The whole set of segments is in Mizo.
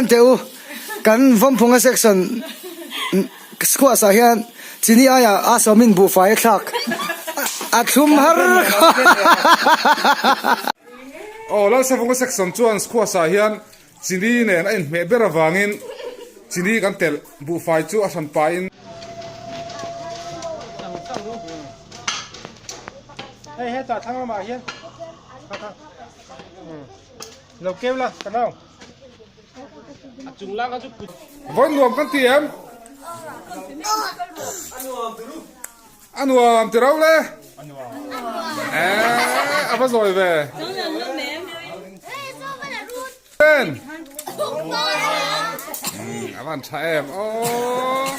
En teh u, kan Vawmphunga section squash ah hian chini aiah a sawmin buhfai a thlak a thlum har kha. Aw, Lalsavunga section chuan squash ah hian chini nen a inhmeh ber avangin chini kan telh buhfai chu a hran pahin. Hei hetah thlang lamah hian Lo keu la, ka nau. A chung lang kha chu put. Vawi nuam kan ti em? A nuam ti ro le? Eh, a va zawi ve. En. A van tha em. Aww.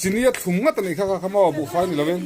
Chini a thlum ngat a nih kha kha maw buhfai ni lovin.